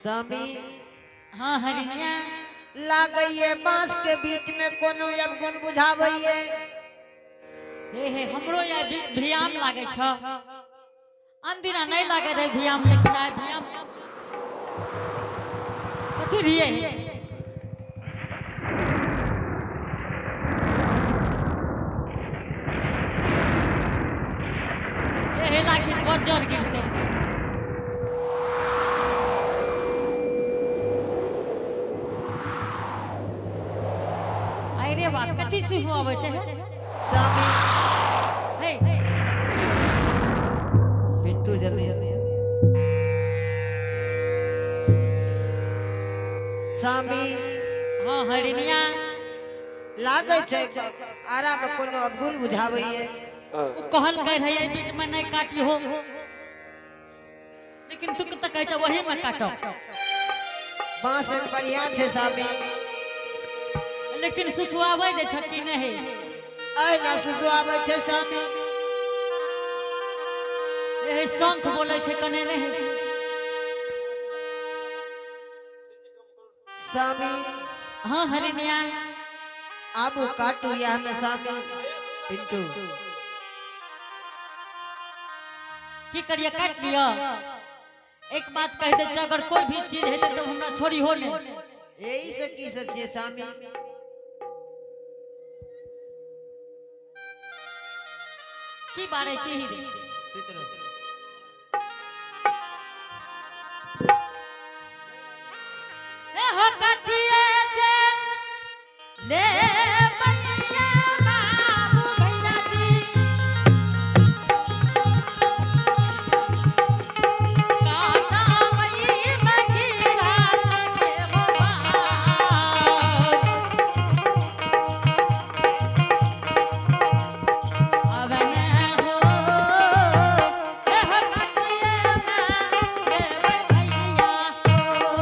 स्वामी। हाँ हरिणिया। लागैये बांस के बीच में कोनो अवगुण बुझाबैये। हे हे हमरो या भियाम लागे छ। अनदिना नहीं लागे रहे भियाम, लेकिन आइ भियाम कथी रिये? हे हे लाग छै बज्जर गिरते। अरे बाप कथी सुहु आबै छै हे? स्वामी। हे पिंटू जल्दी। स्वामी। हाँ हरिणिया। लागै छै आरा में कोनो अवगुण बुझाबैये। ओ कहल कह रहे एहि बीच में नहीं काटी हो, लेकिन तू तऽ कहै छ वही में काटो। बांस में बढ़िया छै स्वामी। लेकिन सुसुआबै जे छ कि नहीं? अहिना सुसुआबै छै स्वामी। एहि शंख बोलै छै कने नहीं। स्वामी। हाँ हरिणिया। आबू काटू यह में स्वामी। पिंटू की करिए काट लियो। एक बात कह दे छै, अगर कोई भी चीज हेतै तऽ हमरा छोड़ी हो नहीं। यही से की से छियै स्वामी? की बारे छी रे? सुति रहो। ए हो कटिए जे ले बनिया बाबू भैया जी। काटा मई मजीरा के हो बाप। अवन हो ए हो कटिए मा भैया हो।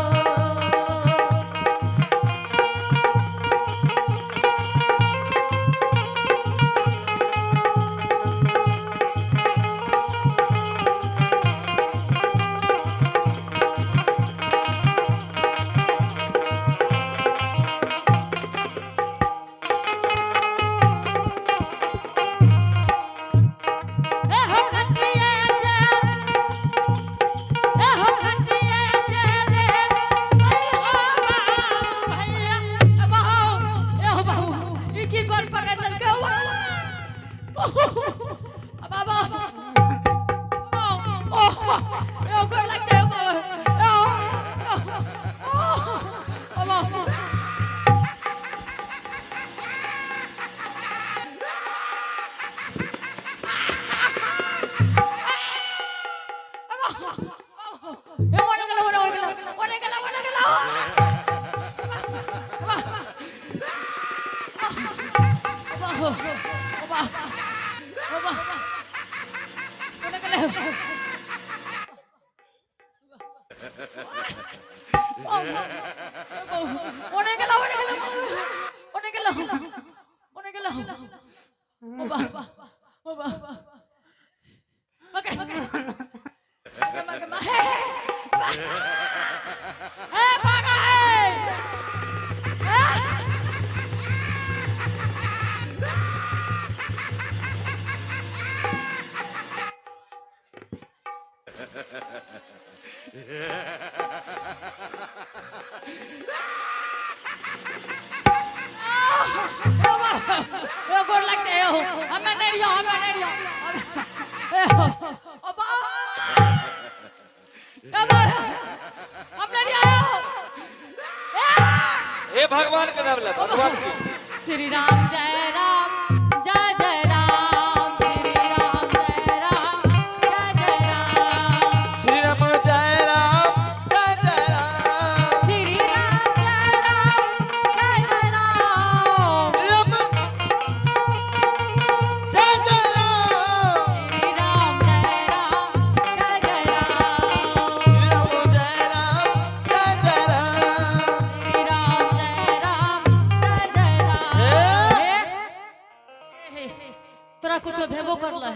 ए हो कटिए जे, ए हो कटिए जे ले हो बाबू भैया। बाबू, ए हो बाबू, ई की गोल पकड़ लेलकै? हो बाबा, ओ ए हो गोर लाग छै, ओ ओ बाबू। ए ओने गेलो, ओने गेलो, ओने गेलो, ओने गेलो। बाबू, ओ बा, ओ बा, ओने गेलो। ओने गेलो, ओने गेलो, ओने गेलो, ओने गेलो। ओ बा, ओ बा। Okay, okay. ओके, ओके, हे, हे, भागा, हे। ए गोर लगते हो, हमें नहीं रियो, हमें नहीं रियो। ए ओ बा, ए बा, हम नहीं रियो। हे भगवान के नाम ले, भगवान के। श्री राम जय राम जय जय राम, श्री राम जय राम जय जय राम। श्री राम जय राम जय जय राम। श्री राम जय राम जय जय राम। श्री राम जय जय राम। श्री राम जय राम जय जय राम। श्री राम जय राम जय जय राम। श्री राम जय राम जय जय राम। हे, हे, तोरा कुछो भेबो करल है?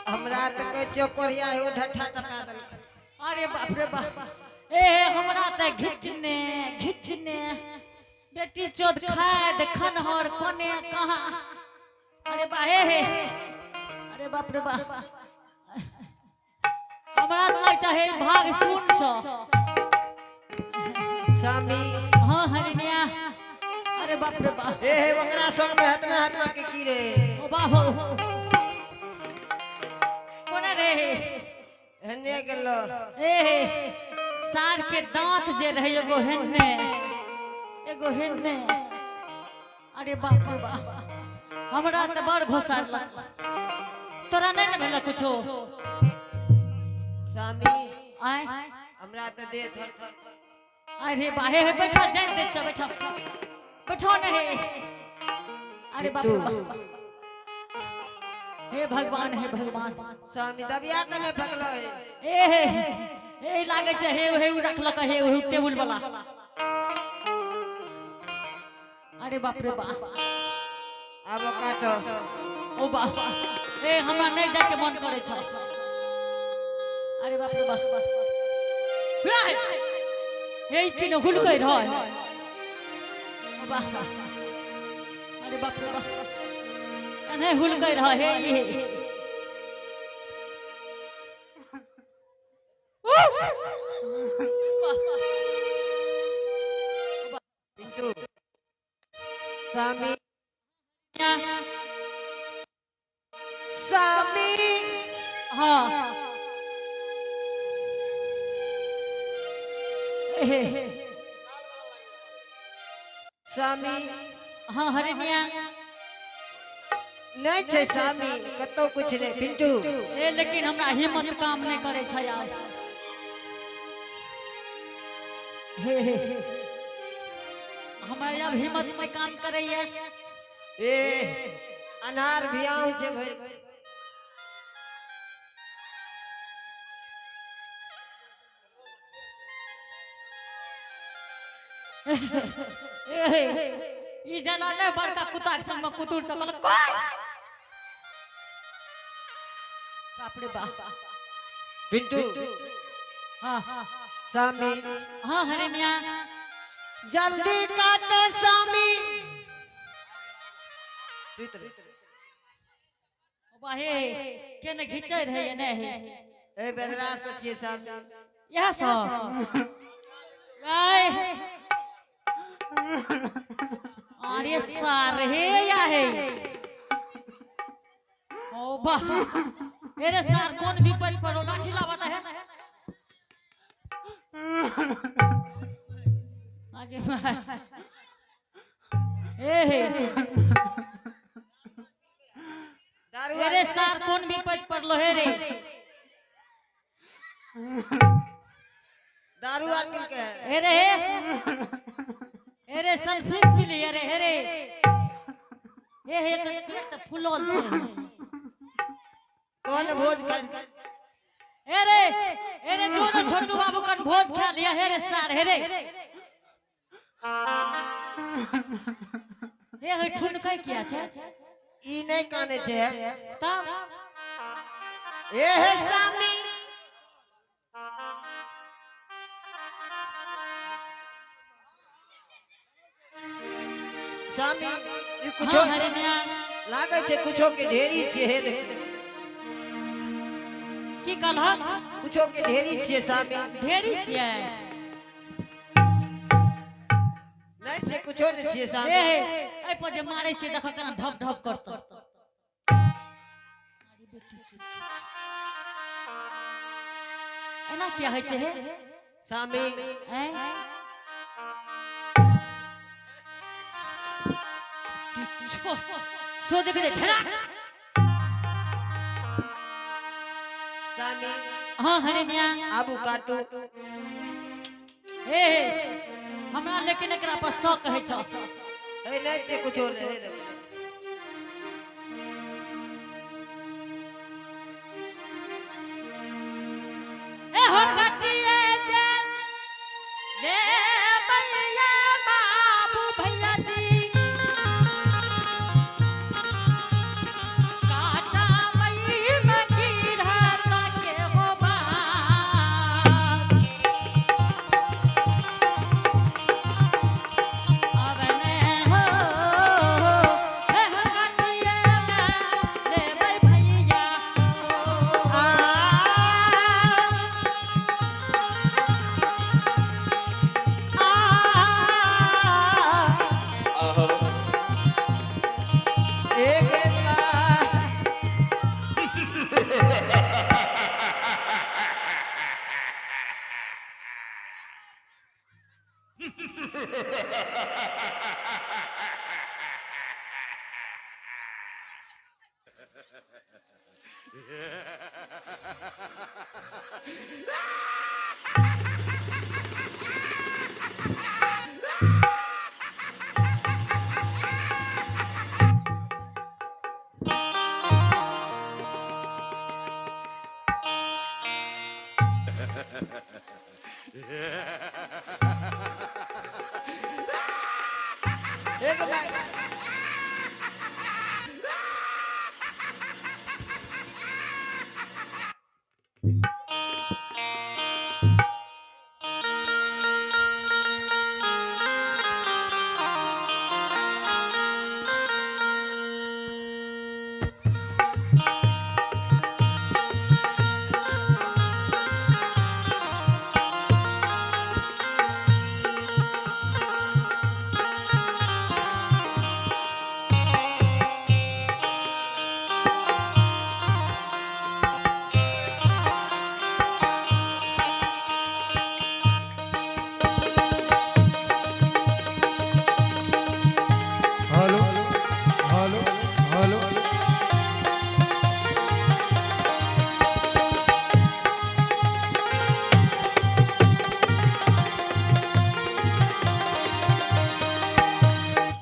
हमरा तऽ कहै छियै कोरिया हे ढट्ठा टपा देलकै। अरे बाप रे बाप, ए हमरा त घिचने घिचने बेटी चोद खाद खनहर कोने कहाँ। अरे बा हे हे, अरे बाप रे बाप, हमरा त लग चाहे भाग सुन छ। स्वामी। हाँ हरिणिया, अरे बाप रे बाप। ए हे ओकरा संग में हतना हतना के की रे? ओ बाबो कोना रे? हेने गेलो। ए हे सार के दांत जे रहे एगो हेने एगो हेने। अरे बाप रे बाप, हमरा त बड़ घोसारलक। तोरा नहीं न भेल कुछो? स्वामी। आय। हमरा त दे थर थर। अरे बा हे हे बैठा जान दे छ, बैठा बैठो न हे। अरे बाप रे बाप, हे भगवान हे भगवान। स्वामी दबिया के ने फेकलो हे। ए हे ए लागे छै हे हे उ रखलक हे हे टेबुल वाला। अरे बाप रे बाप। आब काटो। ओ बाप, ए हमरा नहीं जाके मन करे छ। अरे बाप रे बाप, हे की न हुलकै रहै। ओ बाप, अरे बाप रे बाप, एने हुलकै रहै हे हे। पिंटू स्वामी। स्वामी। हाँ हे स्वामी। हाँ हरिणिया। नहीं छै स्वामी, कतौ कुछ नहीं। पिंटू। ए लेकिन हमरा हिम्मत काम नहीं करे छै आब। हे हे हमरा अब हिम्मत नहीं काम करैया। ए अनार भी आउ छै भरि। ए ई जना ने बड़का कुत्ता के संग में कुतुर सकल कोई। बाप रे बाप। पिंटू। हाँ। स्वामी। हाँ हरिणिया। जल्दी काट स्वामी। सुत रह। बाहे के ने घिचै रहे ने हे। ए बेदरा से छियै स्वामी। इएह सब आय। अरे सार हे या हे। ओ वाह, अरे सार कौन भी पर पड़ो लाठी लावाता है। आगे ए हे। दारू। अरे सार कौन भी पद पड़लो हे रे? दारू आर मिल के है। अरे हे अरे सनफिट पी अरे अरे हे हे एकर पेट त फुलल छै। कौन भोज कर? अरे अरे जो न छोटू बाबू कन भोज खा लिया हे रे सार हे रे। हे हे ठुनकै किया छै? ई नहीं काने छै। तब ए हे स्वामी। स्वामी ई कुछो हाँ, हरिणिया। लागे छै कुछो के ढेरी छियै हे रे। की कहलहक? कुछो के ढेरी छियै स्वामी। ढेरी छियै? नहीं छै कुछो नहीं छियै स्वामी। ए हे एहि पर जे मारै छियै देख केना ढप ढप करतौ। एना किया होइ छै हे? स्वामी। ऐं? सो देख दे ठेरा। स्वामी। हाँ हरिणिया। आबू काटू। हे हे हमरा लेकिन एकरा पर शक होइ छौ। ए नहीं छै कुछो नहीं हे रे। ए हो कटिए जे ले भैया बाबू भैया जी काटा मई में गिरता के हो बाप। एक लाइन। Hello hello hello.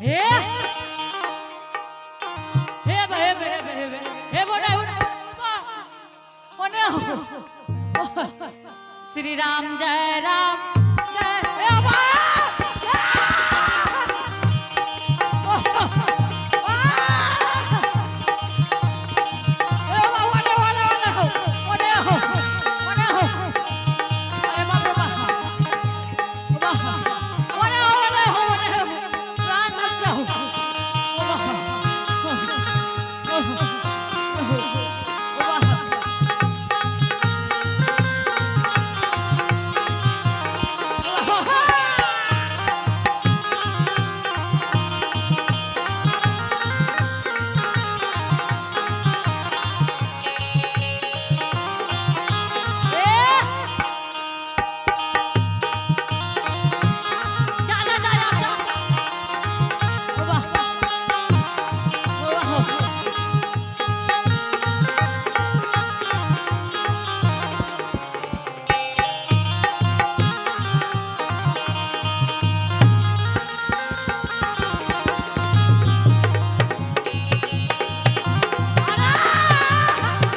हे हे बे हे बे हे बे हे बे हे बोला बोला ओने श्री राम जय राम जय हे बा जा जा जा जा जा वाह वाह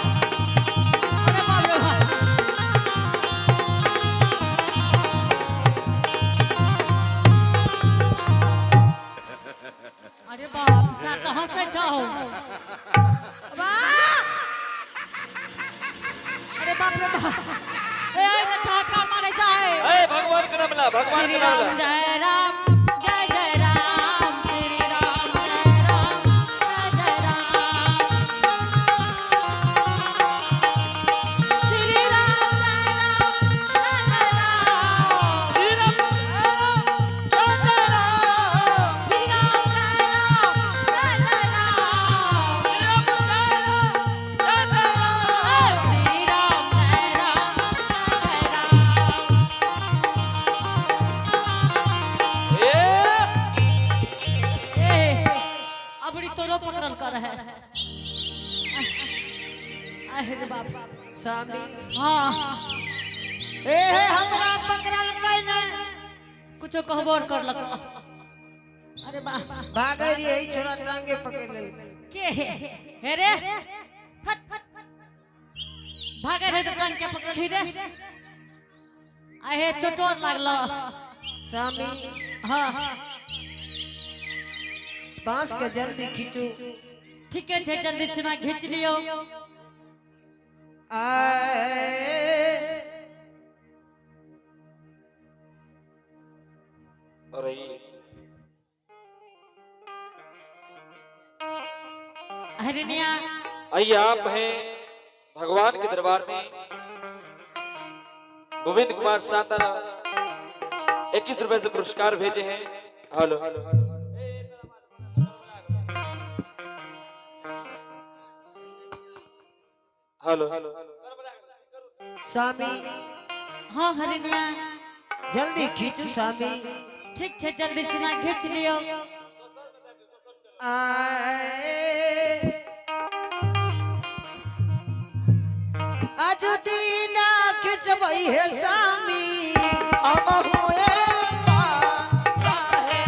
अरे बाप रे बाप। अरे बाप सा कहाँ से जाओ वाह! अरे बाप रे बाप ए ए धक्का मारे जाए ए भगवान के नाम ला, भगवान श्री के नाम राम ला। जय राम जय जय राम, श्री राम जय राम जय जय राम, श्री राम जय राम जय जय राम, श्री राम जय जय राम, श्री राम जय राम जय जय राम, श्री राम जय राम जय जय राम। श्री राम जय राम जय जय राम। ए ए अबड़ी तोरो पकड़ल कर है। आहे रे बाप। स्वामी। हाँ। ए हे हमरा पकड़ल कै ने। कुछो कहबो और करलक। अरे बा भागे रही छोरा टांगे पकड़ लेल। के हे हे रे फट भागे रहे तो टांग के पकड़ल ही रे। आहे चोटोर लागल। स्वामी। हाँ। बांस के जल्दी खींचू। ठीके छे, जल्दी छिना घींच लियो। आए और ये हरिणिया। आइए आप हैं भगवान के दरबार में। गोविंद कुमार सातारा 21 रुपए से पुरस्कार भेजे हैं। Hello hello hello. स्वामी। हाँ हरिणिया। जल्दी खींचू स्वामी। ठीक छै जल्दी सिना खींच लियो। आए आज दीना खिंचबै हे स्वामी। हम हुए बासाहे।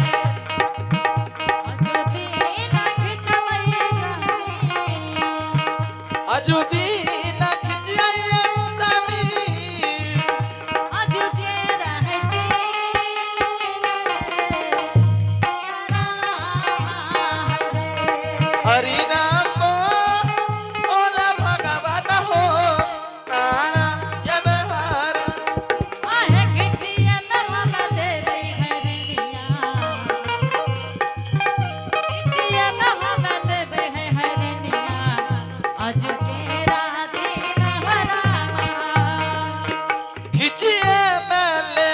अजुदीन खिंचियाए स्वामी। हरि नाम बोला भगवान हो नारायण हरि। खिचिए मैं ले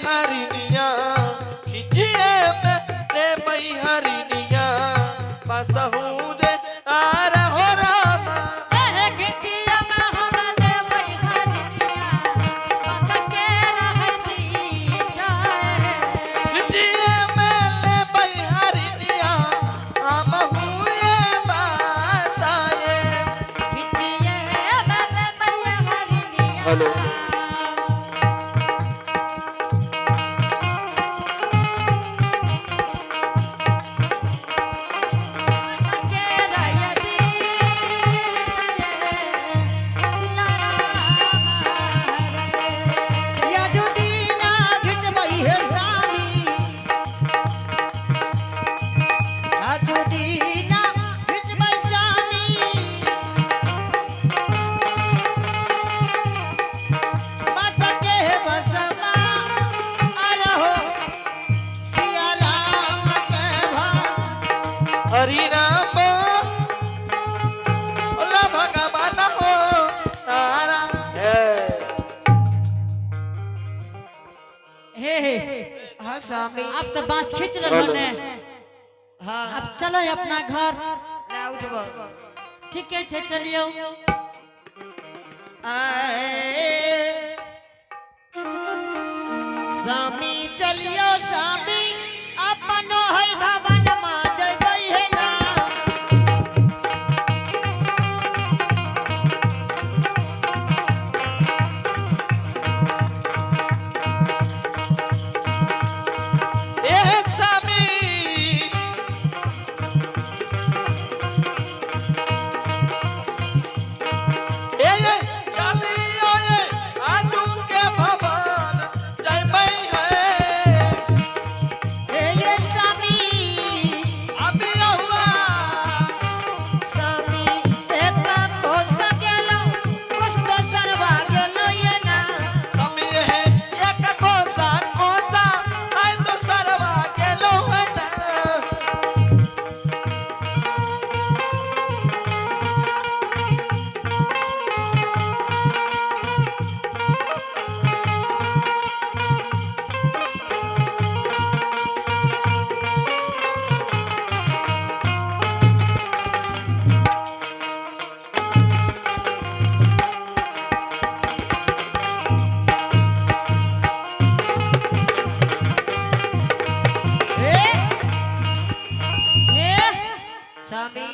हरिनिया, खिचिए मैं ले हरिनिया, बसहू दे आर हो रामा। खिचिए मैं ले हरिनिया, हम हुए बासाए। हेलो। यजुदीना खिंचबै हे स्वामी। यजुदीना खिंचबै स्वामी। बस के बसमा अरहो सिया राम के भा। हरि नाम बोला भगवान हो नारायण। हे हे। हाँ स्वामी। अब तो बांस खींच लेलो ने। हाँ। अब चलो अपना घर। ला उठबो। ठीके छै चलियो। आए स्वामी चलियो स्वामी अपनो है भवन मा जइबै हे ना। ए स्वामी। ए ए चलियो ए आजू के भवन जइबै है। हे ये स्वामी। अभी हुआ। स्वामी एक कोस गेलो कुछ दोसर बा गेलो ये ना। स्वामी है एक कोसा कोसा आय दोसरवा गेलो है ना। हे हे। स्वामी।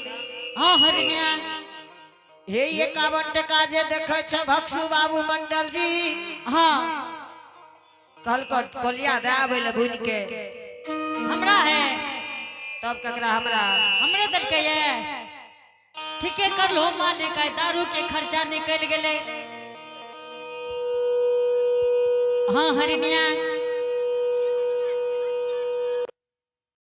हाँ हरिणिया। हे 51 टका जे देखै छ भक्सु बाबू मंडल जी। हाँ। कल कोलिया दे आबै ले भुनि के। हमरा है। तब ककरा हमरा। हमरे देलकै ये। ठीके कर लो मालिक, आइ दारू के खर्चा निकल गेलै। हाँ हरिणिया।